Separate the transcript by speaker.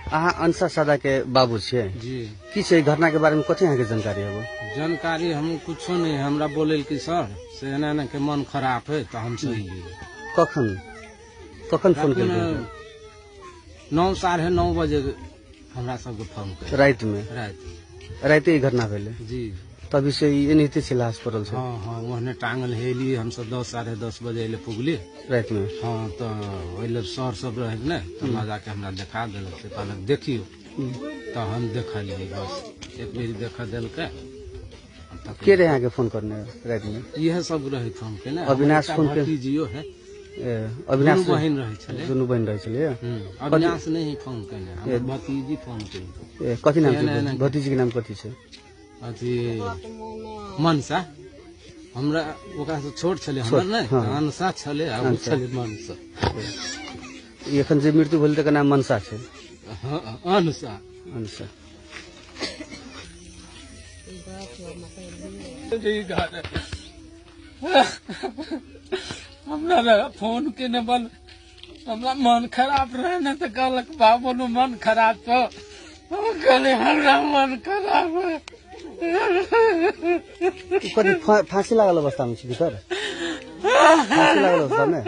Speaker 1: अहाँ अंशा सादा के बाबू छियै
Speaker 2: जी।
Speaker 1: की छै घटना के बारे में, कथी अहाँके जानकारी हबो?
Speaker 2: जानकारी हम कुछो नहीं, हमरा बोले कि सर से एना एना के मन खराब है तो हम सही लिए।
Speaker 1: कखन कखन फोन केलकै?
Speaker 2: 9 9:30 बजे हमरा सबके फोन केलकै।
Speaker 1: राति में?
Speaker 2: राति।
Speaker 1: राति ई घटना भेलै
Speaker 2: जी।
Speaker 1: तभी से ई एनाहिते छै, लाश पड़ल छै।
Speaker 2: हाँ हाँ, ओहने टांगल हेली हमसब 10 10:30 बजे अयले पुगली
Speaker 1: राति में।
Speaker 2: हाँ, तो ओहि सर सब रहे ने तो लऽ जाके हमरा देखा देलक, से कहलक देखियो, तो हम देखलियै, बस एक बेर देख देलकै।
Speaker 1: के रहे अहाँके फोन करने राति में?
Speaker 2: इहे सब रहे फोन केने।
Speaker 1: अविनाश फोन के?
Speaker 2: भतीजियो है।
Speaker 1: अविनाश
Speaker 2: बहिन रहे छलै।
Speaker 1: दुनू बहिन रहे छलै।
Speaker 2: अविनाश नहीं फोन केने, हमर भतीजी फोन केने।
Speaker 1: कथी नाम छै भतीजी के? नाम कथी छै?
Speaker 2: अथी मनसा। हमरा ओकरा से छोट छलै हमर ने, मनसा छलै, आ ओ छलै मनसा।
Speaker 1: एखन जे मृत्यु भेल तकर नाम मनसा छै।
Speaker 2: हाँ, अनसा।
Speaker 1: अनसा।
Speaker 3: हमरा फोन केने बल हमरा मन खराब रहे ने तो कहलक बाबू मन खराब छौ, हम कहलियै हमरा मन खराब है।
Speaker 1: कथी फांसी लागल अवस्था में छै भीतर? फांसी लागल अवस्था में?